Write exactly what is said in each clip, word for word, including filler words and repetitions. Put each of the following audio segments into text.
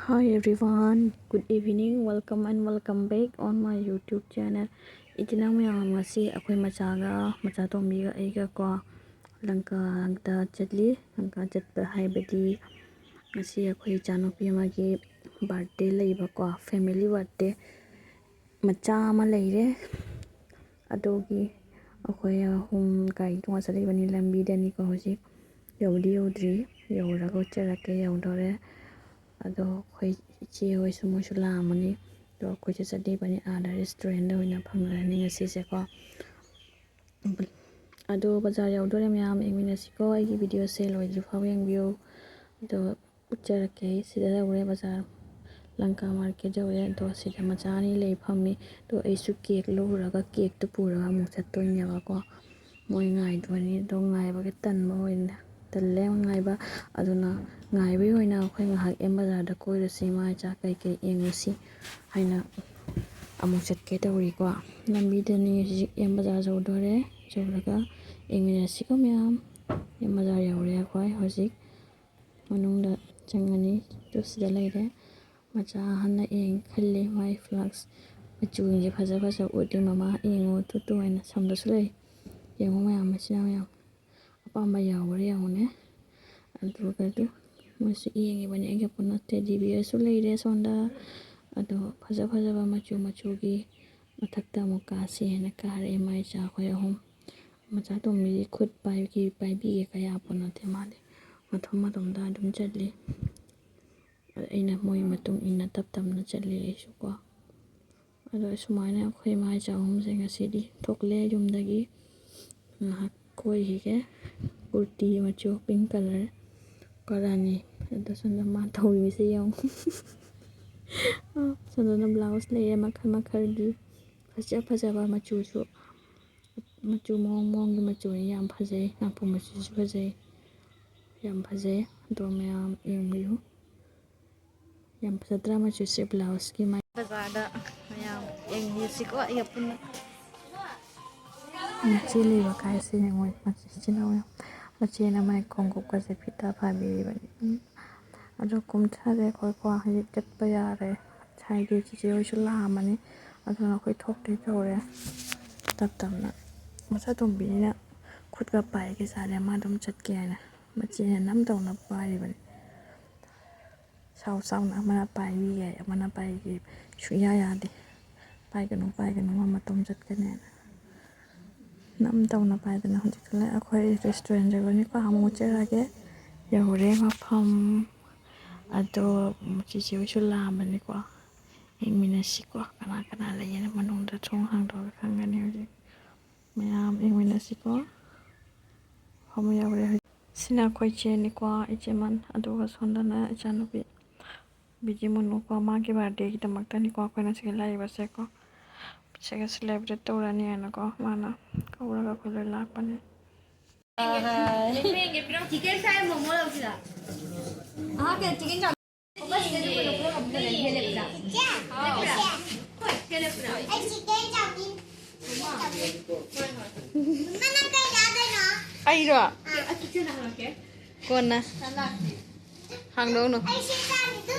Hi everyone, good evening, welcome and welcome back on my YouTube channel. ꯏꯆꯤꯟ ꯏꯅꯥꯎ ꯃꯌꯥꯝ, ꯉꯁꯤ ꯑꯩꯈꯣꯏ ꯃꯆꯥꯒ, ꯃꯆꯥ ꯇꯣꯝꯕꯤꯒ ꯑꯩꯒ ꯀꯣ, ꯂꯪꯀꯥꯗ ꯆꯠꯂꯤ꯫ ꯂꯪꯀꯥ ꯆꯠꯄ ꯍꯥꯏꯕꯗꯤ ꯉꯁꯤ ꯑꯩꯈꯣꯏ ꯏꯆꯥꯅꯨꯄꯤ ꯑꯃꯒꯤ ꯕꯥꯔꯗꯦ ꯂꯩꯕꯀꯣ, ꯐꯦꯃꯤꯂꯤ ꯕꯥꯔꯗꯦ ꯃꯆꯥ ꯑꯃ ꯂꯩꯔꯦ꯫ ꯑꯗꯨꯒꯤ ꯑꯩꯈꯣꯏ ꯑꯍꯨꯝ ꯒꯥꯔꯤ ꯇꯣꯡꯉ ꯆꯠꯂꯤꯕꯅꯤ꯫ ꯂꯝꯕꯤꯗꯅꯤꯀꯣ ꯍꯧꯖꯤꯛ, ꯌꯧꯗꯤ ꯌꯧꯗ꯭ꯔꯤ, ꯌꯧꯔꯒ ꯎꯠꯆꯔꯛꯀꯦ꯫ ꯌꯧꯗꯣꯔꯦ꯫ ꯑꯗꯣ ꯑꯩꯈꯣꯏ ꯏꯆꯦ ꯍꯣꯏꯁꯨ, ꯃꯣꯏꯁꯨ ꯂꯥꯛꯑꯝꯃꯅꯤ꯫ ꯑꯗꯣ ꯑꯩꯈꯣꯏꯁꯨ ꯆꯠꯂꯤꯕꯅꯤ, ꯑꯥꯗ ꯔꯦꯁꯇꯨꯔꯦꯟꯗ ꯑꯣꯏꯅ ꯐꯪꯉꯅꯤ ꯉꯁꯤꯁꯦꯀꯣ꯫ ꯑꯗꯣ ꯕꯖꯥꯔ ꯌꯧꯗꯣꯔꯦ ꯃꯌꯥꯝ, ꯌꯦꯡꯃꯤꯟꯅꯁꯤꯀꯣ꯫ ꯑꯩꯒꯤ ꯚꯤꯗꯤꯑꯣꯁꯦ ꯂꯣꯏꯗ꯭ꯔꯤ ꯐꯥꯎ ꯌꯦꯡꯕꯤꯌꯨ꯫ ꯑꯗꯣ ꯎꯠꯆꯔꯛꯀꯦ꯫ ꯁꯤꯗ ꯌꯧꯔꯦ ꯕꯖꯥꯔ, ꯂꯪꯀꯥ ꯃꯥꯔꯀꯦꯠ ꯌꯧꯔꯦ꯫ ꯑꯗꯣ ꯁꯤꯗ ꯃꯆꯥ ꯑꯅꯤ ꯂꯩ ꯐꯝꯃꯤ꯫ ꯑꯗꯣ ꯑꯩꯁꯨ ꯀꯦꯛ ꯂꯧꯔꯨꯔꯒ ꯀꯦꯛꯇꯨ ꯄꯨꯔꯒ ꯑꯃꯨꯛ ꯆꯠꯇꯣꯏꯅꯦꯕꯀꯣ꯫ ꯃꯣꯏ ꯉꯥꯏꯗꯣꯏꯅꯤ꯫ ꯑꯗꯣ ꯉꯥꯏꯕꯒꯤ ꯇꯟꯕ ꯑꯣꯏꯅ, ꯇꯜꯂꯦ ꯌꯥꯝ ꯉꯥꯏꯕ꯫ ꯑꯗꯨꯅ ꯉꯥꯏꯕꯒꯤ ꯑꯣꯏꯅ ꯑꯩꯈꯣꯏ ꯉꯥꯏꯍꯥꯛ ꯑꯦꯝ ꯕꯖꯥꯔꯗ ꯀꯣꯏꯔꯨꯁꯤ, ꯏꯃꯥ ꯏꯆꯥ ꯀꯩꯀꯩ ꯌꯦꯡꯉꯨꯁꯤ ꯍꯥꯏꯅ ꯑꯃꯨꯛ ꯆꯠꯀꯦ ꯇꯧꯔꯤꯀꯣ꯫ ꯂꯝꯕꯤꯗꯅꯤ ꯍꯧꯖꯤꯛ ꯑꯦꯝ ꯕꯖꯥꯔ ꯌꯧꯗꯣꯔꯦ꯫ ꯌꯧꯔꯒ ꯌꯦꯡꯃꯤꯟꯅꯁꯤꯀꯣ ꯃꯌꯥꯝ꯫ ꯑꯦꯝ ꯕꯖꯥꯔ ꯌꯧꯔꯦ ꯑꯩꯈꯣꯏ ꯍꯧꯖꯤꯛ꯫ ꯃꯅꯨꯡꯗ ꯆꯪꯉꯅꯤ꯫ ꯑꯗꯨ ꯁꯤꯗ ꯂꯩꯔꯦ꯫ ꯃꯆꯥ ꯑꯍꯟꯅ ꯌꯦꯡ ꯈꯜꯂꯤ꯫ ꯃꯥꯏ ꯐ꯭ꯂꯥꯛꯁ ꯃꯆꯨꯁꯦ ꯐꯖ ꯐꯖ ꯎꯠꯂꯤ꯫ "ꯃꯃꯥ ꯌꯦꯡꯉꯣ ꯇꯨ ꯇꯨ" ꯍꯥꯏꯅ꯫ ꯁꯣꯝꯗꯁꯨ ꯂꯩ꯫ ꯌꯦꯡꯉꯣ ꯃꯌꯥꯝ, ꯃꯆꯤꯟ ꯃꯅꯥꯎ ꯃꯌꯥꯝ꯫ ꯑꯄꯥꯝꯕ ꯌꯥꯎꯕ꯭ꯔꯥ ꯌꯦꯡꯉꯨꯅꯦ꯫ ꯑꯗꯨꯒ ꯑꯗꯨ ꯃꯣꯏꯁꯨ ꯌꯦꯡꯉꯤꯕꯅꯤ꯫ ꯑꯩꯒꯤ ꯄꯨꯟꯅ ꯇꯦꯗꯤ ꯕꯤꯌꯔꯁꯨ ꯂꯩꯔꯦ ꯁꯣꯝꯗ꯫ ꯑꯗꯣ ꯐꯖ ꯐꯖꯕ ꯃꯆꯨ ꯃꯆꯨꯒꯤ ꯃꯊꯛꯇ ꯑꯃꯨꯛ ꯀꯥꯁꯤ ꯍꯥꯏꯅ ꯀꯥꯔꯦ ꯏꯃꯥ ꯏꯆꯥ ꯑꯩꯈꯣꯏ ꯑꯍꯨꯝ꯫ ꯃꯆꯥ ꯇꯣꯝꯕꯤꯒꯤ ꯈꯨꯠ ꯄꯥꯏꯕꯒꯤ, ꯄꯥꯏꯕꯤꯒꯦ ꯀꯌꯥ ꯄꯣꯠ ꯅꯠꯇꯦ, ꯃꯥꯗꯤ ꯃꯊꯨꯝ ꯃꯊꯨꯝꯗ ꯑꯗꯨꯝ ꯆꯠꯂꯤ꯫ ꯑꯗ ꯑꯩꯅ ꯃꯣꯏ ꯃꯇꯨꯡ ꯏꯟꯅ ꯇꯞ ꯇꯞꯅ ꯆꯠꯂꯤ ꯑꯩꯁꯨꯀꯣ꯫ ꯑꯗꯣ ꯁꯨꯃꯥꯏꯅ ꯑꯩꯈꯣꯏ ꯏꯃꯥ ꯏꯆꯥ ꯑꯍꯨꯝꯁꯦ ꯉꯁꯤꯗꯤ ꯊꯣꯛꯂꯦ ꯌꯨꯝꯗꯒꯤ꯫ ꯉꯥꯏꯍꯥꯛ ꯀꯣꯏꯈꯤꯒꯦ꯫ ꯀꯨꯔꯇꯤ ꯃꯆꯨ ꯄꯤꯡ ꯀꯂꯔ ꯀꯔꯥꯅꯤ꯫ ꯑꯗꯣ ꯁꯣꯝꯗ ꯃꯥ ꯇꯧꯔꯤꯁꯦ ꯌꯦꯡꯉꯨ꯫ ꯁꯣꯝꯗꯅ ꯕ꯭ꯂꯥꯎꯁ ꯂꯩꯔꯦ ꯃꯈꯜ ꯃꯈꯜꯒꯤ꯫ ꯐꯖ ꯐꯖꯕ ꯃꯆꯨꯁꯨ꯫ ꯃꯆꯨ ꯃꯑꯣꯡ ꯃꯑꯣꯡꯒꯤ ꯃꯆꯨꯅꯤ꯫ ꯌꯥꯝ ꯐꯖꯩ꯫ ꯅꯥꯄꯨ ꯃꯆꯨꯁꯨ ꯐꯖꯩ꯫ ꯌꯥꯝ ꯐꯖꯩ꯫ ꯑꯗꯣ ꯃꯌꯥꯝ ꯌꯦꯡꯕꯤꯌꯨ꯫ ꯌꯥꯝ ꯐꯖꯗ꯭ꯔꯥ ꯃꯆꯨꯁꯦ ꯕ꯭ꯂꯥꯎꯁꯀꯤ ꯃꯥꯏ? ꯕꯖꯥꯔꯗ ꯃꯌꯥꯝ ꯌꯦꯡꯃꯤꯟꯅꯁꯤꯀꯣ ꯑꯩꯒ ꯄꯨꯟꯅ꯫ ꯃꯆꯦ ꯂꯩꯕ ꯀꯥꯏꯁꯦ ꯌꯦꯡꯉꯣ, ꯃꯆꯦ ꯏꯆꯤꯟ ꯏꯅꯥꯎ ꯌꯥꯝ-, ꯃꯆꯦꯅ ꯃꯥꯏ ꯈꯣꯡꯎꯞꯀꯁꯦ ꯐꯤꯠꯇ ꯐꯥꯕꯤꯔꯤꯕꯅꯤ꯫ ꯎꯝ꯫ ꯑꯗꯣ ꯀꯨꯝꯊꯔꯦ ꯑꯩꯈꯣꯏꯀꯣ, ꯍꯧꯖꯤꯛ ꯆꯠꯄ ꯌꯥꯔꯦ꯫ ꯉꯁꯥꯏꯗꯤ ꯆꯤꯆꯦ ꯍꯣꯏꯁꯨ ꯂꯥꯛꯑꯝꯃꯅꯤ, ꯑꯗꯨꯅ ꯑꯩꯈꯣꯏ ꯊꯣꯛꯇꯣꯏ ꯇꯧꯔꯦ꯫ ꯇꯞ ꯇꯞꯅ ꯃꯆꯥꯇꯣꯝꯕꯤꯅꯤꯅ ꯈꯨꯠꯀ ꯄꯥꯏꯒꯦ ꯆꯥꯔꯦ, ꯃꯥ ꯑꯗꯨꯝ ꯆꯠꯀꯦ ꯍꯥꯏꯅ ꯃꯆꯦꯅ ꯅꯝꯗꯧꯅ ꯄꯥꯏꯔꯤꯕꯅꯤ꯫ ꯁꯥꯎ ꯁꯥꯎꯅ ꯑꯃꯅ ꯄꯥꯏꯕꯤꯒꯦ, ꯑꯃꯅ ꯄꯥꯏꯒꯦ, ꯁꯨꯡꯌꯥ ꯌꯥꯗꯦ꯫ "ꯄꯥꯏꯒꯅꯨ, ꯄꯥꯏꯒꯅꯨ, ꯃꯥ ꯃꯇꯣꯝ ꯆꯠꯀꯅꯦꯅ" ꯅꯝꯗꯧꯅ ꯄꯥꯏꯗꯅ꯫ ꯍꯧꯖꯤꯛꯇꯤ ꯑꯩꯈꯣꯏ restaurant ꯌꯧꯔꯅꯤꯀꯣ, ꯑꯃꯨꯛ ꯆꯠꯂꯒꯦ꯫ ꯌꯧꯔꯦ ꯃꯐꯝ꯫ ꯑꯗꯣ ꯆꯤꯆꯦ ꯍꯣꯏꯁꯨ ꯂꯥꯛꯑꯝꯕꯅꯤꯀꯣ, ꯌꯦꯡꯃꯤꯟꯅꯁꯤꯀꯣ꯫ ꯀꯅꯥ ꯀꯅꯥ ꯂꯩꯌꯦꯅ ꯃꯅꯨꯡꯗ ꯊꯣꯡ ꯍꯥꯡꯗꯣꯛꯑꯒ ꯈꯪꯒꯅꯤ ꯍꯧꯖꯤꯛ꯫ ꯃꯌꯥꯝ ꯌꯦꯡꯃꯤꯟꯅꯁꯤꯀꯣ꯫ ꯐꯝ ꯌꯧꯔꯦ ꯍꯧꯖꯤꯛ꯫ ꯁꯤꯅ ꯑꯩꯈꯣꯏ ꯏꯆꯦꯅꯤꯀꯣ, ꯏꯆꯦꯃꯟ꯫ ꯑꯗꯨꯒ ꯁꯣꯝꯗꯅ ꯏꯆꯥꯅꯨꯄꯤ ꯕꯤꯖꯤ ꯃꯣꯅꯨꯀꯣ, ꯃꯥꯒꯤ birthdayꯒꯤꯗꯃꯛꯇꯅꯤꯀꯣ ꯑꯩꯈꯣꯏꯅ ꯁꯤꯗ ꯂꯥꯛꯏꯕꯁꯦꯀꯣ꯫ ꯁꯤꯒ celebrate ꯇꯧꯔꯅꯤꯅꯀꯣ ꯃꯥꯅ ꯀꯧꯔꯒ ꯑꯩꯈꯣꯏ ꯂꯣꯏ ꯂꯥꯛꯄꯅꯦ꯫ Chicken fry, momo ꯂꯧꯁꯤꯔꯥ? ꯑꯍꯥ, ꯀꯩꯅꯣ, chicken ꯆꯥꯎ-, ꯑꯩ chicken ꯆꯥꯎꯕꯤ꯫ ꯃꯃꯥ, ꯅꯪ ꯀꯩ ꯆꯥꯗꯣꯏꯅꯣ? ꯑꯩꯔꯣ? ꯑꯥ꯫ ꯀꯣꯟꯅ꯫ ꯍꯥꯡꯗꯣꯛꯎꯅꯨ꯫ ꯑꯩ ꯁꯤ ꯆꯥꯅꯤꯗꯨ꯫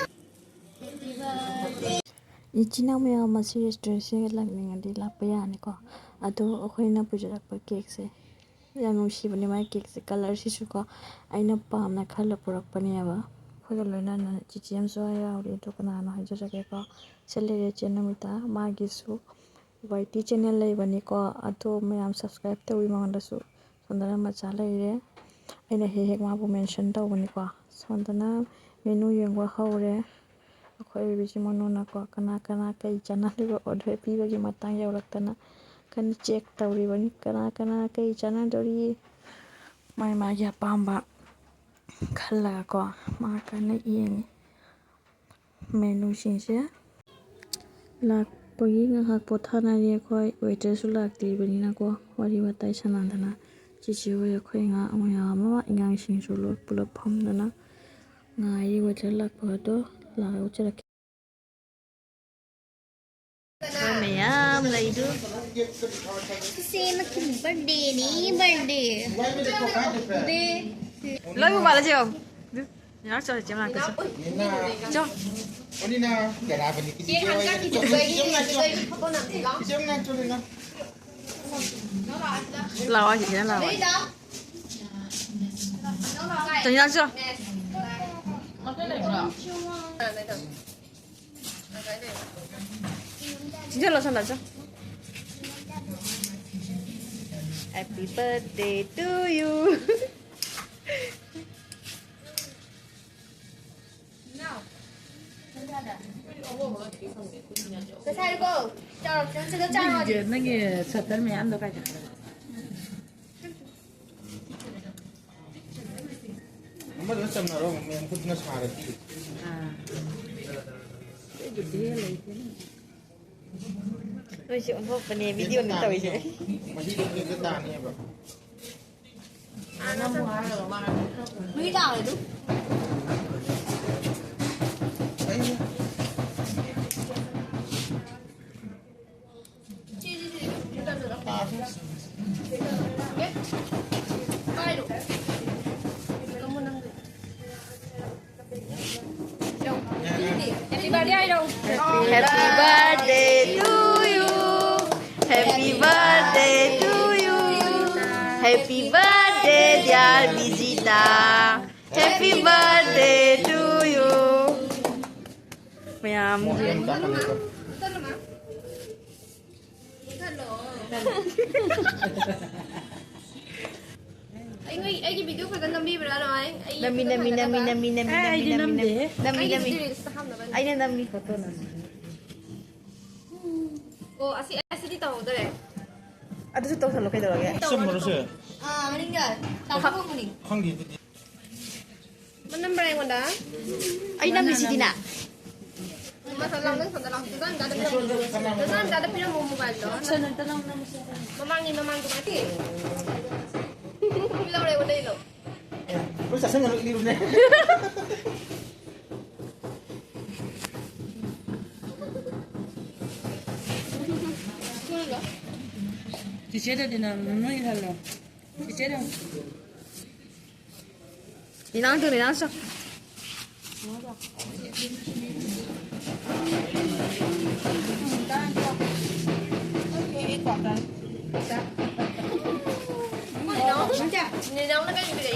ꯏꯆꯤꯟ ꯏꯅꯥꯎ ꯃꯌꯥꯝ ꯑꯁꯤ restaurantꯁꯤꯗ ꯂꯥꯛꯅꯤꯡꯉꯗꯤ ꯂꯥꯛꯄ ꯌꯥꯅꯤꯀꯣ꯫ ꯑꯗꯣ ꯑꯩꯈꯣꯏꯅ ꯄꯨꯖꯔꯛꯄ cakeꯁꯦ ꯌꯥꯝ ꯅꯨꯡꯁꯤꯕꯅꯦ꯫ ꯃꯥꯏ cakeꯁꯦ, colourꯁꯤꯁꯨꯀꯣ ꯑꯩꯅ ꯄꯥꯝꯅ ꯈꯜꯂ ꯄꯨꯔꯛꯄꯅꯦꯕ꯫ ꯑꯩꯈꯣꯏꯒ ꯂꯣꯏꯅꯅ ꯆꯤꯆꯦ ꯑꯃꯁꯨ ꯌꯥꯎꯔꯤ꯫ ꯑꯗꯣ ꯀꯅꯥꯅꯣ ꯍꯥꯏꯖꯔꯒꯦꯀꯣ꯫ ꯁꯤ ꯂꯩꯔꯦ ꯏꯆꯦ ꯅꯃꯤꯇꯥ, ꯃꯥꯒꯤꯁꯨ ꯋꯥꯏ ꯇꯤ channel ꯂꯩꯕꯅꯤꯀꯣ꯫ ꯑꯗꯣ ꯃꯌꯥꯝ subscribe ꯇꯧꯕꯤ ꯃꯉꯣꯟꯗꯁꯨ꯫ ꯁꯣꯝꯗꯅ ꯃꯆꯥ ꯂꯩꯔꯦ꯫ ꯑꯩꯅ ꯍꯦꯛ ꯍꯦꯛ ꯃꯥꯕꯨ mention ꯇꯧꯕꯅꯤꯀꯣ꯫ ꯁꯣꯝꯗꯅ menu ꯌꯦꯡꯕ ꯍꯧꯔꯦ꯫ ꯑꯩꯈꯣꯏ ꯕꯤꯖꯤ ꯃꯣꯅꯨꯅꯀꯣ ꯀꯅꯥ ꯀꯅꯥ ꯀꯩ ꯆꯥꯅꯔꯤꯕ order ꯄꯤꯕꯒꯤ ꯃꯇꯥꯡ ꯌꯧꯔꯛꯇꯅ ꯀꯟꯅ check ꯇꯧꯔꯤꯕꯅꯤ꯫ ꯀꯅꯥ ꯀꯅꯥ ꯀꯩ ꯆꯥꯅꯗꯣꯔꯤ? ꯃꯥꯏ ꯃꯥꯒꯤ ꯑꯄꯥꯝꯕ ꯈꯜꯂꯒꯀꯣ ꯃꯥ ꯀꯟꯅ ꯌꯦꯡꯉꯤ꯫ Menuꯁꯤꯡꯁꯦ ꯂꯥꯛꯄꯒꯤ ꯉꯥꯏꯍꯥꯛ ꯄꯣꯊꯥꯅꯔꯤ ꯑꯩꯈꯣꯏ꯫ Waiterꯁꯨ ꯂꯥꯛꯇ꯭ꯔꯤꯕꯅꯤꯅꯀꯣ ꯋꯥꯔꯤ ꯋꯥꯇꯥꯏ ꯁꯥꯟꯅꯗꯅ ꯆꯤꯆꯦ ꯍꯣꯏ ꯑꯩꯈꯣꯏ ꯑꯉꯥꯡ ꯃꯌꯥꯝ ꯑꯃ, ꯑꯉꯥꯡꯁꯤꯡꯁꯨ ꯂꯣꯏ ꯄꯨꯂꯞ ꯐꯝꯗꯅ ꯉꯥꯏꯔꯤ꯫ Waiter ꯂꯥꯛꯄꯗꯣ ꯂꯥꯛꯑꯒ ꯎꯖꯔꯛꯀꯦ꯫ ꯑꯩꯈꯣꯏ ꯃꯌꯥꯝ ꯂꯩꯗꯨ꯫ ꯆꯤꯆꯦ ꯑꯃꯒꯤ birthdayꯅꯤ, birthday꯫ ꯂꯣꯏꯕ ꯃꯥꯜꯂꯦ ꯆꯦ ꯕꯥꯕꯨ꯫ ꯅꯤꯅꯥ ꯆꯠꯂꯁꯤ ꯃꯅꯥꯛꯇ ꯆꯠ꯫ ꯅꯤꯅꯥ꯫ ꯆꯣ꯫ ꯑꯣ, ꯅꯤꯅꯥ, ꯀꯅꯥꯕꯅꯤ? ꯏꯆꯦ ꯍꯥꯟꯅ ꯆꯠꯈꯤꯗꯣꯏꯅꯤ, ꯏꯆꯦ ꯍꯥꯟꯅ ꯆꯠꯈꯤꯗꯣꯏꯅꯤ꯫ ꯏꯆꯦ ꯍꯥꯟꯅ ꯆꯠꯂꯨ, ꯅꯤꯅꯥ꯫ ꯂꯥꯛꯑꯣ, ꯆꯤꯆꯦꯅ ꯂꯥꯛꯑꯣ꯫ ꯆꯣ, ꯅꯤꯅꯥ ꯆꯣ꯫ ꯆꯤꯟꯖꯜꯂꯣ, ꯁꯣꯝꯗ ꯆꯣ꯫ Happy birthday to you. ꯉꯁꯥꯏꯀꯣ, ꯆꯥꯎꯔꯛꯇꯅ ꯁꯤꯗ ꯆꯥꯔꯣ꯫ ꯅꯪꯒꯤ, ꯅꯪꯒꯤ ꯁꯇꯔ ꯃꯌꯥꯝꯗꯣ ꯀꯥꯏ ꯆꯠꯈ꯭ꯔꯦ? ꯑꯃꯗꯨꯅ ꯆꯝꯅꯔꯣ, ꯃꯌꯥꯝ ꯈꯨꯠꯇꯨꯅ ꯁꯥꯔꯗꯤ꯫ ꯑꯥ꯫ ꯑꯩꯒꯤꯗꯤ ꯂꯩꯇꯦꯅꯦ꯫ ꯅꯣꯏꯁꯦ ꯑꯣꯟꯊꯣꯛꯄꯅꯦ, ꯚꯤꯗꯤꯑꯣꯅꯦ ꯇꯧꯔꯤꯁꯦ꯫ ꯃꯍꯤꯗꯣ ꯕ꯭ꯂꯦꯛꯇ ꯇꯥꯅꯦꯕ꯫ ꯃꯍꯤ ꯇꯥꯔꯣꯏ ꯑꯗꯨ꯫ ꯑꯩ Happy birthday to you. Happy birthday to you. Happy birthday, dear Vijita. Happy birthday to you. ꯃꯌꯥꯝ꯫ ꯑꯩ ꯅꯣꯏ, ꯑꯩꯒꯤ ꯚꯤꯗꯤꯑꯣ ꯐꯖꯅ ꯅꯝꯕꯤꯕ꯭ꯔꯥ ꯅꯣꯏ? ꯑꯩ ꯅꯝꯃꯤ, ꯐꯣꯇꯣ ꯅꯝꯃꯤ, ꯐꯖꯅꯕ꯫ ꯅꯝꯃꯤ, ꯅꯝꯃꯤ, ꯑꯦ, ꯅꯝꯃꯤ, ꯑꯩꯗꯤ ꯅꯝꯃꯤ, ꯅꯝꯃꯤ, ꯅꯝꯗꯦꯍꯦ꯫ ꯅꯝꯃꯤ, ꯑꯩꯒꯤ ꯅꯝꯃꯤ꯫ ꯔꯤꯜꯁꯇ ꯍꯥꯞꯅꯕꯅꯦ꯫ ꯑꯩꯅ ꯅꯝꯃꯤ ꯐꯣꯇꯣ ꯅꯝꯃꯤ꯫ ꯑꯣ, ꯑꯁꯤ, ꯑꯁꯤꯗꯤ ꯇꯧꯍꯧꯗꯔꯦ꯫ ꯑꯗꯨꯁꯨ ꯇꯧꯁꯜꯂꯣ, ꯀꯩꯗꯧꯔꯒꯦ? ꯇꯧꯔꯣ, ꯆꯨꯝꯕ꯭ꯔꯣ ꯁꯦ? ꯑꯥ, ꯃꯅꯤꯡꯗ ꯇꯥꯛꯄ ꯐꯪꯕꯅꯤ꯫ ꯈꯪꯗꯦ ꯑꯗꯨꯗꯤ꯫ ꯃꯅꯝꯕ꯭ꯔꯥ ꯑꯩꯉꯣꯟꯗ? ꯑꯩ ꯅꯝꯃꯤꯁꯤꯗꯤꯅ꯫ ꯃꯁꯥ ꯂꯥꯎ, ꯅꯪ ꯁꯣꯝꯗ ꯂꯥꯎ꯫ ꯗꯨꯀꯥꯟ ꯀꯥꯗ ꯄꯤꯔꯝꯃꯣ꯫ ꯗꯨꯀꯥꯟ ꯀꯥꯗ ꯄꯤꯔꯝꯃꯣ ꯃꯣꯕꯥꯏꯜꯗꯣ꯫ ꯃꯃꯥꯡꯒꯤ ꯃꯃꯥꯡꯗꯣ ꯃꯥꯗꯤ꯫ ꯂꯧꯔꯦ ꯑꯩꯉꯣꯟꯗꯩ ꯂꯧ꯫ ꯂꯣꯏ ꯆꯥꯁꯟꯒꯅꯨ, ꯏꯔꯨꯅꯦ꯫ ꯆꯤꯆꯦꯗꯗꯤ ꯅꯪ ꯅꯣꯏ ꯏꯜꯍꯜꯂꯣ꯫ ꯆꯤꯆꯦꯗ꯫ ꯏꯅꯥꯎꯁꯨ, ꯏꯅꯥꯎꯁꯨ꯫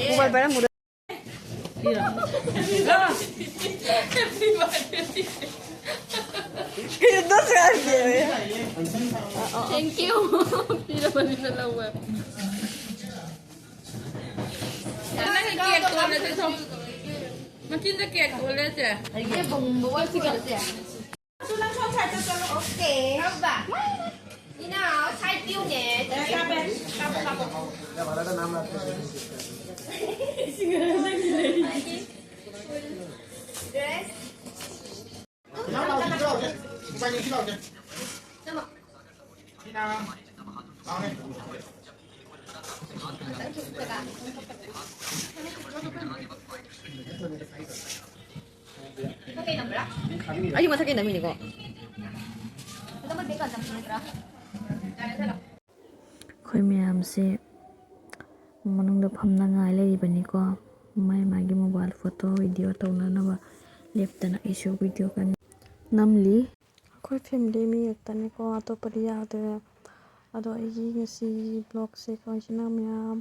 ꯃꯣꯕꯥꯏꯜ ꯄꯥꯏꯔꯝꯃꯨꯔꯦ꯫ ꯀꯩꯅꯣ ꯇꯧꯁꯦ ꯍꯥꯏꯔꯤꯁꯦ? Thank you. ꯄꯤꯔꯕꯅꯤꯅ ꯂꯧꯋꯦ꯫ ꯅꯪꯒꯤ cake ꯇꯣꯜꯂꯁꯦ ꯊꯣ꯫ ꯃꯆꯤꯟꯗ cake ꯇꯣꯜꯂꯁꯦ꯫ ꯑꯩꯒꯤ ꯕꯨꯝꯕꯨ ꯑꯣꯏ ꯁꯤꯒꯠꯂꯁꯦ꯫ Okay. ꯏꯅꯥꯎ, side view ꯅꯦ꯫ Dress. ꯑꯩꯁꯨ ꯃꯊꯛꯀꯤ ꯅꯝꯃꯤꯅꯤꯀꯣ꯫ ꯑꯩꯈꯣꯏ ꯃꯌꯥꯝꯁꯦ ꯃꯅꯨꯡꯗ ꯐꯝꯅꯉꯥꯏ ꯂꯩꯔꯤꯕꯅꯤꯀꯣ꯫ ꯃꯥꯏ ꯃꯥꯒꯤ mobile photo video ꯇꯧꯅꯅꯕ ꯂꯦꯞꯇꯅ ꯑꯩꯁꯨ video ꯀꯟꯅ ꯅꯝꯂꯤ꯫ ꯑꯩꯈꯣꯏ family ꯃꯤ ꯈꯛꯇꯅꯤꯀꯣ, ꯑꯇꯣꯞꯄꯗꯤ ꯌꯥꯎꯗ꯭ꯔꯦ꯫ ꯑꯗꯣ ꯑꯩꯒꯤ ꯉꯁꯤꯒꯤ vlogꯁꯦ ꯀꯃꯥꯏꯅ ꯃꯌꯥꯝ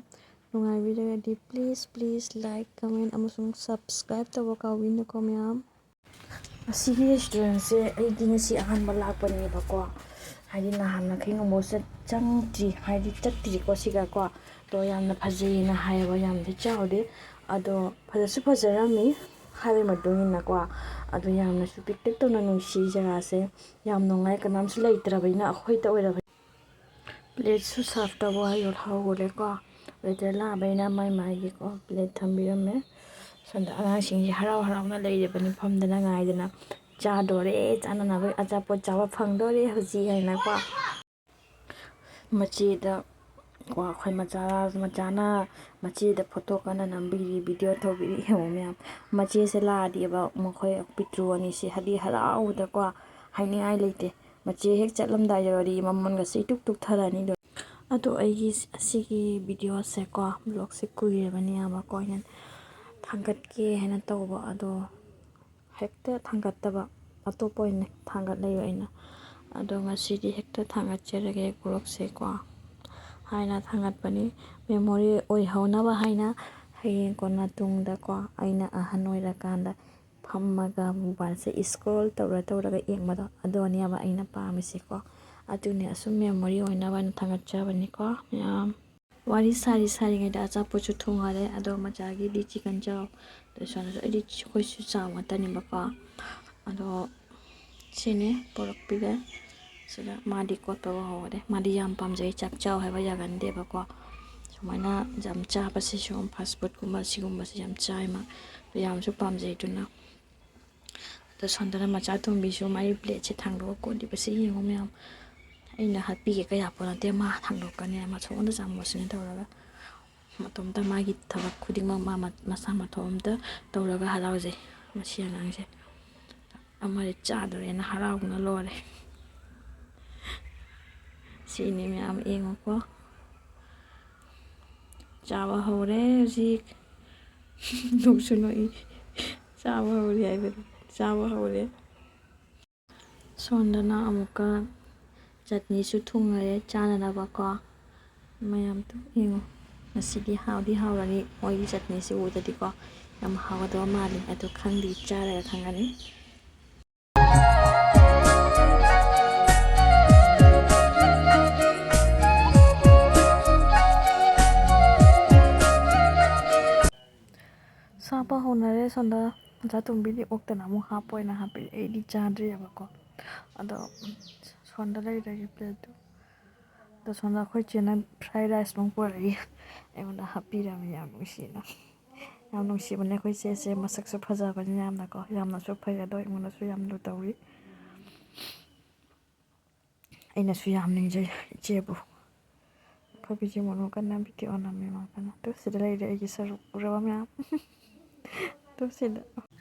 ꯅꯨꯡꯉꯥꯏꯕꯤꯔꯒꯗꯤ please please like, comment ꯑꯃꯁꯨꯡ subscribe ꯇꯧꯕ ꯀꯥꯎꯕꯤꯅꯨꯀꯣ ꯃꯌꯥꯝ꯫ ꯑꯁꯤꯒꯤ restaurantꯁꯦ ꯑꯩꯗꯤ ꯉꯁꯤ ꯑꯍꯥꯟꯕ ꯂꯥꯛꯄꯅꯦꯕꯀꯣ꯫ ꯍꯥꯏꯗꯤ ꯅꯍꯥꯟ ꯃꯈꯩ ꯅꯣꯡꯐꯥꯎ ꯆꯠ-, ꯆꯪꯗ꯭ꯔꯤ, ꯍꯥꯏꯗꯤ ꯆꯠꯇ꯭ꯔꯤꯀꯣ ꯁꯤꯒꯀꯣ꯫ ꯑꯗꯣ ꯌꯥꯝꯅ ꯐꯖꯩꯌꯦꯅ ꯍꯥꯏꯌꯦꯕ, ꯌꯥꯝꯗꯤ ꯆꯥꯎꯗꯦ꯫ ꯑꯗꯣ ꯐꯖꯁꯨ ꯐꯖꯔꯝꯃꯤ ꯍꯥꯏꯕꯒꯤ ꯃꯇꯨꯡ ꯏꯟꯅꯀꯣ꯫ ꯑꯗꯣ ꯌꯥꯝꯅꯁꯨ ꯄꯤꯛꯇꯛ ꯇꯧꯅ ꯅꯨꯡꯁꯤ ꯖꯒꯥꯁꯦ꯫ ꯌꯥꯝ ꯅꯨꯡꯉꯥꯏ, ꯀꯅꯥꯝꯁꯨ ꯂꯩꯇ꯭ꯔꯕꯅꯤꯅ ꯑꯩꯈꯣꯏꯗ ꯑꯣꯏꯔꯕꯅꯤ꯫ Plateꯁꯨ serve ꯇꯧꯕ ꯌꯣꯜꯍꯧꯔꯦꯀꯣ꯫ Waiter ꯂꯥꯛꯑꯕꯅꯤꯅ ꯃꯥꯏ ꯃꯥꯏꯒꯤꯀꯣ plate ꯊꯝꯕꯤꯔꯝꯃꯦ꯫ ꯁꯣꯝꯗ ꯑꯉꯥꯡꯁꯤꯡꯁꯦ ꯍꯔꯥꯎ ꯍꯔꯥꯎꯅ ꯂꯩꯔꯤꯕꯅꯤ, ꯐꯝꯗꯅ ꯉꯥꯏꯗꯅ꯫ ꯆꯥꯗꯣꯔꯦ, ꯆꯥꯅꯅꯕ ꯑꯆꯥꯄꯣꯠ ꯆꯥꯕ ꯐꯪꯗꯣꯔꯦ ꯍꯧꯖꯤꯛ ꯍꯥꯏꯅꯀꯣ꯫ ꯃꯆꯦꯗ ꯀꯣ ꯑꯩꯈꯣꯏ ꯃꯆꯥ, ꯃꯆꯥꯅ ꯃꯆꯦꯗ photo ꯀꯟꯅ ꯅꯝꯕꯤꯔꯤ, video ꯇꯧꯕꯤꯔꯤ꯫ ꯌꯦꯡꯉꯣ ꯃꯌꯥꯝ, ꯃꯆꯦꯁꯦ ꯂꯥꯛꯑꯗꯤꯕ ꯃꯈꯣꯏ ꯄꯤꯇ꯭ꯔꯨ ꯑꯅꯤꯁꯦ ꯍꯥꯏꯗꯤ ꯍꯔꯥꯎꯕꯗꯀꯣ ꯍꯥꯏꯅꯤꯡꯉꯥꯏ ꯂꯩꯇꯦ꯫ ꯃꯆꯦ ꯍꯦꯛ ꯆꯠꯂꯝꯗꯥꯏꯗ ꯋꯥꯔꯤ ꯃꯃꯣꯟꯒꯁꯦ ꯏꯇꯨꯛ ꯇꯨꯛꯊꯔꯅꯤ꯫ ꯑꯗꯣ ꯑꯩꯒꯤ ꯑꯁꯤꯒꯤ videoꯁꯦꯀꯣ, vlogꯁꯦ ꯀꯨꯏꯔꯕꯅꯦ ꯌꯥꯝꯕꯀꯣ ꯑꯩꯅ ꯊꯥꯡꯒꯠꯀꯦ ꯍꯥꯏꯅ ꯇꯧꯕ, ꯑꯗꯣ ꯍꯦꯛꯇ ꯊꯥꯡꯒꯠꯇꯕ, ꯑꯇꯣꯞꯄ ꯑꯣꯏꯅ ꯊꯥꯡꯒꯠ ꯂꯩꯕ ꯑꯩꯅ꯫ ꯑꯗꯣ ꯉꯁꯤꯗꯤ ꯍꯦꯛꯇ ꯊꯥꯡꯒꯠꯆꯔꯒꯦ ꯈꯨꯔꯈꯨꯜꯁꯦꯀꯣ ꯍꯥꯏꯅ ꯊꯥꯡꯒꯠꯄꯅꯤ꯫ ꯃꯦꯃꯣꯔꯤ ꯑꯣꯏꯍꯧꯅꯕ ꯍꯥꯏꯅ ꯍꯌꯦꯡ ꯀꯣꯟꯅ ꯇꯨꯡꯗꯀꯣ ꯑꯩꯅ ꯑꯍꯟ ꯑꯣꯏꯔꯀꯥꯟꯗ ꯐꯝꯃꯒ ꯃꯣꯕꯥꯏꯜꯁꯦ scroll ꯇꯧꯔ ꯇꯧꯔꯒ ꯌꯦꯡꯕꯗꯣ, ꯑꯗꯨꯅꯦꯕ ꯑꯩꯅ ꯄꯥꯝꯃꯤꯁꯦꯀꯣ꯫ ꯑꯗꯨꯅꯦ, ꯑꯁꯨꯝ ꯃꯦꯃꯣꯔꯤ ꯑꯣꯏꯅꯕ ꯍꯥꯏꯅ ꯊꯥꯡꯒꯠꯆꯕꯅꯤꯀꯣ ꯃꯌꯥꯝ꯫ ꯋꯥꯔꯤ ꯁꯥꯔꯤ ꯁꯥꯔꯤꯉꯩꯗ ꯑꯆꯥꯄꯣꯠꯁꯨ ꯊꯣꯡꯉꯔꯦ꯫ ꯑꯗꯣ ꯃꯆꯥꯒꯤꯗꯤ chicken chow, ꯑꯗꯣ ꯁꯣꯝꯗꯁꯨ ꯑꯩꯗꯤ ꯑꯩꯈꯣꯏꯁꯨ chow ꯉꯥꯛꯇꯅꯦꯕꯀꯣ꯫ ꯑꯗꯣ ꯁꯤꯅꯤ ꯄꯨꯔꯛꯄꯤꯔꯦ꯫ ꯁꯤꯗ ꯃꯥꯗꯤ ꯀꯣꯠꯄꯕꯨ ꯍꯧꯔꯦ꯫ ꯃꯥꯗꯤ ꯌꯥꯝ ꯄꯥꯝꯖꯩ, ꯆꯥꯛ ꯆꯥꯎ ꯍꯥꯏꯕ ꯌꯥꯒꯟꯗꯦꯕꯀꯣ꯫ ꯁꯨꯃꯥꯏꯅ ꯌꯥꯝ ꯆꯥꯕꯁꯤꯁꯨ, fast foodꯀꯨꯝꯕ ꯁꯤꯒꯨꯝꯕꯁꯤ ꯌꯥꯝ ꯆꯥꯏ ꯃꯥ꯫ ꯌꯥꯝꯁꯨ ꯄꯥꯝꯖꯩ ꯑꯗꯨꯅ꯫ ꯑꯗꯣ ꯁꯣꯝꯗꯅ ꯃꯆꯥ ꯑꯇꯣꯝꯕꯤꯁꯨ ꯃꯥꯒꯤ plateꯁꯦ ꯊꯥꯡꯗꯣꯛꯑ ꯀꯣꯠꯂꯤꯕꯁꯤ ꯌꯦꯡꯉꯨ ꯃꯌꯥꯝ꯫ ꯑꯩꯅ ꯍꯥꯠꯄꯤꯒꯦ ꯀꯌꯥ ꯄꯣꯠ ꯅꯠꯇꯦ, ꯃꯥ ꯊꯥꯡꯗꯣꯛꯀꯅꯤ ꯃꯊꯣꯡꯗ ꯆꯥꯃꯣꯠꯁꯤꯅ ꯇꯧꯔꯒ꯫ ꯃꯇꯣꯝꯇ ꯃꯥꯒꯤ ꯊꯕꯛ ꯈꯨꯗꯤꯡꯃꯛ ꯃꯥ ꯃ-, ꯃꯁꯥ ꯃꯊꯣꯝꯇ ꯇꯧꯔꯒ ꯍꯔꯥꯎꯖꯩ ꯃꯁꯤ ꯑꯉꯥꯡꯁꯦ꯫ ꯑꯃꯗꯤ ꯆꯥꯗꯣꯔꯦꯅ ꯍꯔꯥꯎꯕꯅ ꯂꯣꯏꯔꯦ꯫ ꯁꯤꯅꯤ ꯃꯌꯥꯝ ꯌꯦꯡꯉꯨꯀꯣ꯫ ꯆꯥꯕ ꯍꯧꯔꯦ ꯍꯧꯖꯤꯛ꯫ ꯅꯣꯛꯁꯨ ꯅꯣꯛꯏ꯫ ꯆꯥꯕ ꯍꯧꯔꯦ ꯍꯥꯏꯕꯗꯣ꯫ ꯆꯥꯕ ꯍꯧꯔꯦ꯫ ꯁꯣꯝꯗꯅ ꯑꯃꯨꯛꯀ ꯆꯠꯅꯤꯁꯨ ꯊꯨꯡꯉꯔꯦ ꯆꯥꯅꯅꯕꯀꯣ꯫ ꯃꯌꯥꯝꯗꯣ ꯌꯦꯡꯉꯣ꯫ ꯉꯁꯤꯗꯤ ꯍꯥꯎꯗꯤ ꯍꯥꯎꯔꯅꯤ꯫ ꯃꯣꯏꯒꯤ ꯆꯠꯅꯤꯁꯤ ꯎꯕꯗꯗꯤꯀꯣ ꯌꯥꯝ ꯍꯥꯎꯒꯗꯕ ꯃꯥꯜꯂꯤ꯫ ꯑꯗꯣ ꯈꯪꯗꯦ, ꯆꯥꯔꯒ ꯈꯪꯒꯅꯤ꯫ ꯆꯥꯕ ꯍꯧꯅꯔꯦ꯫ ꯁꯣꯝꯗ ꯃꯆꯥ ꯇꯣꯝꯕꯤꯗꯤ ꯑꯣꯛꯇꯅ ꯑꯃꯨꯛ ꯍꯥꯞꯄ ꯑꯣꯏꯅ ꯍꯥꯞꯄꯤ꯫ ꯑꯩꯗꯤ ꯆꯥꯗ꯭ꯔꯤꯑꯕꯀꯣ꯫ ꯑꯗꯣ ꯁꯣꯝꯗ ꯂꯩꯔꯦ plateꯇꯨ꯫ ꯑꯗꯣ ꯁꯣꯝꯗ ꯑꯩꯈꯣꯏ ꯆꯦꯅ fried rice ꯑꯃꯨꯛ ꯄꯨꯔꯛꯏ꯫ ꯑꯩꯉꯣꯟꯗ ꯍꯥꯞꯄꯤꯔꯝꯃꯤ꯫ ꯌꯥꯝ ꯅꯨꯡꯁꯤꯅ꯫ ꯌꯥꯝ ꯅꯨꯡꯁꯤꯕꯅꯦ ꯑꯩꯈꯣꯏ ꯆꯦꯁꯦ꯫ ꯃꯁꯛꯁꯨ ꯐꯖꯕꯅꯤꯅ ꯌꯥꯝꯅꯀꯣ꯫ ꯌꯥꯝꯅꯁꯨ ꯐꯩ꯫ ꯑꯗꯣ ꯑꯩꯉꯣꯟꯗꯁꯨ ꯌꯥꯝ ꯂꯨ ꯇꯧꯏ꯫ ꯑꯩꯅꯁꯨ ꯌꯥꯝ ꯅꯤꯡꯖꯩ ꯏꯆꯦꯕꯨ꯫ ꯑꯩꯈꯣꯏ ꯕꯤꯖꯤ ꯃꯣꯅꯣ ꯀꯟꯅ video ꯅꯝꯃꯤ ꯃꯥ ꯀꯟꯅ꯫ ꯑꯗꯨ ꯁꯤꯗ ꯂꯩꯔꯦ ꯑꯩꯒꯤ ꯁꯔꯨꯛ ꯎꯔꯕ ꯃꯌꯥꯝ꯫ ꯑꯗꯨ ꯁꯤꯗ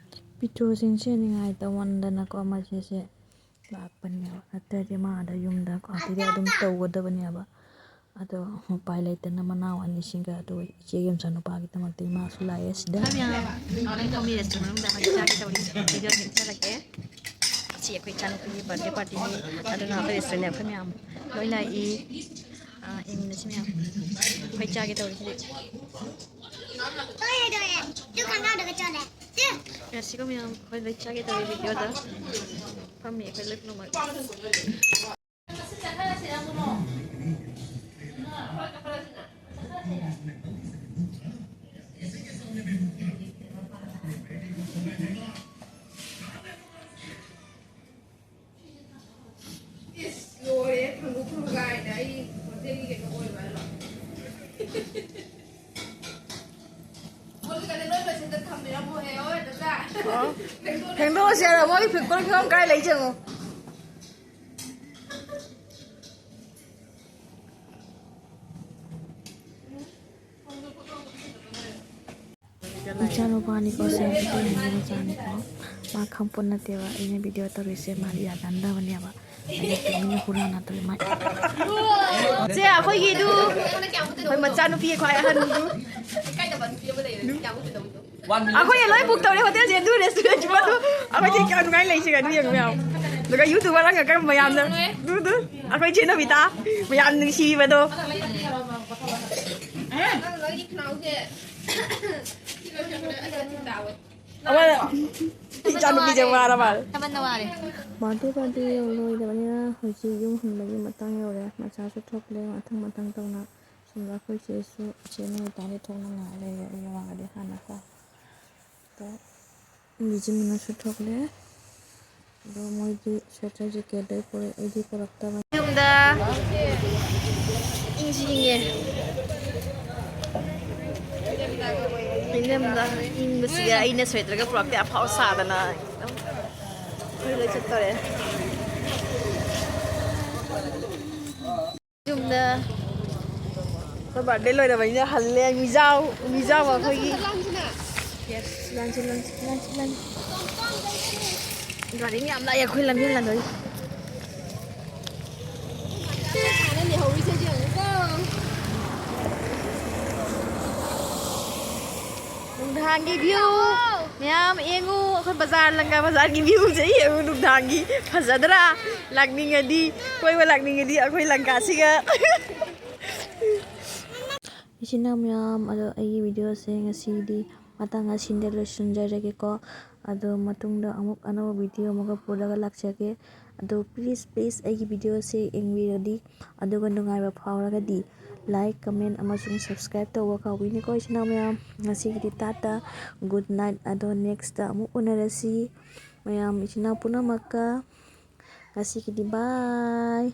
videoꯁꯤꯡꯁꯦ ꯅꯤꯡꯉꯥꯏ ꯇꯧꯃꯟꯗꯅꯀꯣ ꯃꯁꯤꯁꯦ ꯂꯥꯛꯄꯅꯦꯕ꯫ ꯅꯠꯇ꯭ꯔꯗꯤ ꯃꯥ ꯑꯥꯗ ꯌꯨꯝꯗ ꯀ꯭ꯋꯥꯇꯤꯗ ꯑꯗꯨꯝ ꯇꯧꯒꯗꯕꯅꯦꯕ꯫ ꯑꯗꯣ ꯎꯄꯥꯏ ꯂꯩꯇꯅ ꯃꯅꯥꯎ ꯑꯅꯤꯁꯤꯡꯒ, ꯑꯗꯨꯒ ꯏꯆꯦꯒꯤ ꯃꯆꯥꯅꯨꯄꯥꯒꯤꯗꯃꯛꯇ ꯏꯃꯥꯁꯨ ꯂꯥꯛꯑꯦ ꯁꯤꯗ꯫ ꯃꯌꯥꯝ, ꯑꯣꯔꯦꯟꯖ ꯐꯝꯃꯤ ꯔꯦꯁꯇꯨꯔꯦꯟ ꯃꯅꯨꯡꯗ ꯍꯧꯖꯤꯛ ꯆꯥꯒꯦ ꯇꯧꯔꯤ꯫ ꯚꯤꯗꯤꯑꯣ ꯌꯦꯡꯊꯔꯛꯀꯦ꯫ ꯁꯤ ꯑꯩꯈꯣꯏ ꯏꯆꯥꯅꯨꯄꯤꯒꯤ ꯕꯥꯔꯗꯦ ꯄꯥꯔꯇꯤꯅꯤ꯫ ꯑꯗꯨꯅ ꯑꯩꯈꯣꯏ ꯔꯦꯁꯇꯨꯔꯦꯟꯗ ꯑꯩꯈꯣꯏ ꯃꯌꯥꯝ ꯂꯣꯏ ꯂꯥꯛꯏ꯫ ꯑꯥ, ꯌꯦꯡꯃꯤꯟꯅꯁꯤ ꯃꯌꯥꯝ꯫ ꯑꯩꯈꯣꯏ ꯆꯥꯒꯦ ꯇꯧꯔꯤ ꯁꯤꯗꯤ꯫ ꯉꯁꯤꯒ ꯃꯌꯥꯝ ꯑꯩꯈꯣꯏ ꯂꯣꯏ ꯆꯥꯒꯦ ꯇꯧꯔꯤ ꯚꯤꯗꯤꯑꯣꯗ꯫ ꯐꯝꯃꯤ ꯑꯩꯈꯣꯏ ꯂꯣꯏ ꯄꯨꯝꯅꯃꯛ꯫ ꯏꯁ, ꯂꯣꯏꯔꯦ, ꯐꯪꯒꯨ ꯐꯪꯒꯥꯏꯗ ꯑꯩ ꯍꯣꯇꯦꯜꯒꯤ ꯀꯩꯅꯣ ꯑꯣꯏꯕ ꯍꯥꯏꯔꯣ? ꯃꯣꯏꯒꯤꯗꯅꯦ ꯂꯣꯏ ꯂꯣꯏꯁꯤꯟꯗ ꯊꯝꯕꯤꯔꯝꯃꯣꯍꯦ, ꯍꯣꯏ, ꯗꯗꯥ꯫ ꯐꯦꯡꯗꯣꯛꯑꯁꯦ ꯍꯥꯏꯔꯣ? ꯃꯣꯏꯒꯤ ꯐꯦꯡꯗꯣꯛ ꯐꯤꯕꯝ ꯀꯥꯏ ꯂꯩ ꯌꯦꯡꯉꯣ꯫ ꯏꯆꯥꯅꯨꯄꯥꯅꯤꯀꯣ ꯁꯦ, ꯏꯆꯥꯅꯨꯄꯥ ꯃꯆꯥꯅꯤꯀꯣ꯫ ꯃꯥ ꯈꯪꯄꯣꯠ ꯅꯠꯇꯦꯕ ꯑꯩꯅ ꯚꯤꯗꯤꯑꯣ ꯇꯧꯔꯤꯁꯦ, ꯃꯥꯗꯤ ꯌꯥꯒꯟꯗꯕꯅꯦꯕ꯫ ꯑꯩꯅ ꯇꯨꯃꯤꯟꯅ ꯍꯨꯔꯥꯟꯅ ꯇꯧꯔꯤ ꯃꯥꯏ꯫ ꯁꯦ, ꯑꯩꯈꯣꯏꯒꯤꯗꯨ, ꯑꯩꯈꯣꯏ ꯃꯆꯥꯅꯨꯄꯤ ꯈ꯭ꯋꯥꯏ ꯑꯍꯟꯗꯨ꯫ ꯑꯩꯈꯣꯏꯅ ꯂꯣꯏ ꯕꯨꯛ ꯇꯧꯔꯦ ꯍꯣꯇꯦꯜꯁꯦ, ꯑꯗꯨ ꯔꯦꯁꯇꯨꯔꯦꯟꯁꯤꯃꯁꯨ꯫ ꯑꯩꯈꯣꯏ ꯆꯦ ꯀꯌꯥꯝ ꯅꯨꯡꯉꯥꯏ ꯂꯩꯁꯤꯒ ꯑꯗꯨ ꯌꯦꯡꯉꯨ ꯃꯌꯥꯝ꯫ ꯑꯗꯨꯒ ꯌꯨꯇ꯭ꯌꯨꯕꯔ ꯑꯃꯈꯛꯀ ꯃꯌꯥꯝꯅ, ꯗꯨ, ꯗꯨ, ꯑꯩꯈꯣꯏ ꯆꯦ ꯅꯕꯤꯇꯥ, ꯃꯌꯥꯝ ꯅꯨꯡꯁꯤꯕꯗꯣ꯫ ꯑꯃ, ꯏꯆꯥꯅꯨꯄꯤꯁꯦ ꯋꯥꯔ ꯃꯥꯜꯂꯦ꯫ ꯊꯥꯕꯜꯗ ꯋꯥꯔꯦ꯫ ꯕꯥꯔꯗꯦ ꯄꯥꯔꯇꯤ ꯂꯣꯏꯗꯕꯅꯤꯅ ꯍꯧꯖꯤꯛ ꯌꯨꯝ ꯍꯟꯕꯒꯤ ꯃꯇꯥꯡ ꯌꯧꯔꯦ꯫ ꯃꯆꯥꯁꯨ ꯊꯣꯛꯂꯦ, ꯃꯊꯪ ꯃꯊꯪ ꯇꯧꯅ꯫ ꯁꯣꯝꯗ ꯑꯩꯈꯣꯏ ꯆꯦꯁꯨ, ꯏꯆꯦ ꯅꯕꯤꯇꯥꯗꯤ ꯊꯣꯛꯅ ꯉꯥꯏ ꯂꯩꯔꯦ꯫ ꯑꯩ ꯃꯃꯥꯡꯗꯗꯤ ꯍꯥꯟꯅꯀꯣ꯫ ꯑꯗꯣ ꯂꯤꯖꯤꯟꯗꯨꯅꯁꯨ ꯊꯣꯛꯂꯦ꯫ ꯑꯗꯣ ꯃꯣꯏꯗꯤ ꯁ꯭ꯋꯦꯇꯔ ꯖꯦꯀꯦꯠ ꯂꯣꯏ ꯄꯨꯔꯛꯑꯦ, ꯑꯩꯗꯤ ꯄꯨꯔꯛꯇꯕꯅꯤ꯫ ꯌꯨꯝꯗ ꯏꯪꯁꯨ ꯏꯪꯉꯦ꯫ ꯏꯪꯉꯝꯗ ꯏꯪꯕꯁꯤꯒ ꯑꯩꯅ ꯁ꯭ꯋꯦꯇꯔꯒ ꯄꯨꯔꯛꯇꯦ, ꯑꯐꯥꯎ ꯁꯥꯗꯅ꯫ ꯑꯩꯈꯣꯏ ꯂꯣꯏ ꯆꯠꯇꯣꯔꯦ꯫ ꯌꯨꯝꯗ꯫ ꯑꯩꯈꯣꯏ ꯕꯥꯔꯗꯦ ꯂꯣꯏꯔꯕꯅꯤꯅ ꯍꯜꯂꯦ꯫ ꯃꯤꯖꯥꯎ, ꯃꯤꯖꯥꯎ ꯑꯩꯈꯣꯏꯒꯤ꯫ Yes, ꯂꯥꯟꯁꯤ, ꯂꯥꯟꯁꯤ, ꯂꯥꯟꯁꯤ, ꯂꯥꯟꯁꯤ꯫ ꯒꯥꯔꯤ ꯃꯌꯥꯝ ꯂꯥꯛꯑꯦ ꯑꯩꯈꯣꯏ ꯂꯝꯖꯦꯜ ꯂꯥꯟꯗꯣꯏ꯫ ꯅꯨꯡꯗꯥꯡꯒꯤ ꯚ꯭ꯌꯨ ꯃꯌꯥꯝ ꯌꯦꯡꯉꯨ, ꯑꯩꯈꯣꯏ ꯕꯖꯥꯔ, ꯂꯪꯀꯥ ꯕꯖꯥꯔꯒꯤ ꯚ꯭ꯌꯨꯁꯦ ꯌꯦꯡꯉꯨ ꯅꯨꯡꯗꯥꯡꯒꯤ꯫ ꯐꯖꯗ꯭ꯔꯥ? ꯂꯥꯛꯅꯤꯡꯉꯗꯤ, ꯀꯣꯏꯕ ꯂꯥꯛꯅꯤꯡꯉꯗꯤ ꯑꯩꯈꯣꯏ ꯂꯪꯀꯥꯁꯤꯒ꯫ ꯏꯆꯤꯟ ꯏꯅꯥꯎ ꯃꯌꯥꯝ, ꯑꯗꯣ ꯑꯩꯒꯤ ꯚꯤꯗꯤꯑꯣꯁꯦ ꯉꯁꯤꯗꯤ ꯃꯇꯥꯡ ꯑꯁꯤꯗ ꯂꯣꯏꯁꯤꯟꯖꯔꯒꯦꯀꯣ꯫ ꯑꯗꯣ ꯃꯇꯨꯡꯗ ꯑꯃꯨꯛ ꯑꯅꯧꯕ ꯚꯤꯗꯤꯑꯣ ꯑꯃꯒ ꯄꯨꯔꯒ ꯂꯥꯛꯆꯒꯦ꯫ ꯑꯗꯣ please, please ꯑꯩꯒꯤ ꯚꯤꯗꯤꯑꯣꯁꯦ ꯌꯦꯡꯕꯤꯔꯗꯤ, ꯑꯗꯨꯒ ꯅꯨꯡꯉꯥꯏꯕ ꯐꯥꯎꯔꯒꯗꯤ like, comment ꯑꯃꯁꯨꯡ subscribe ꯇꯧꯕ ꯀꯥꯎꯕꯤꯅꯨꯀꯣ ꯏꯆꯤꯟ ꯏꯅꯥꯎ ꯃꯌꯥꯝ꯫ ꯉꯁꯤꯒꯤꯗꯤ ꯇꯥꯇꯥ, good night꯫ ꯑꯗꯣ next ꯑꯃꯨꯛ ꯎꯅꯔꯁꯤ ꯃꯌꯥꯝ ꯏꯆꯤꯟ ꯏꯅꯥꯎ ꯄꯨꯝꯅꯃꯛꯀ꯫ ꯉꯁꯤꯒꯤꯗꯤ bye꯫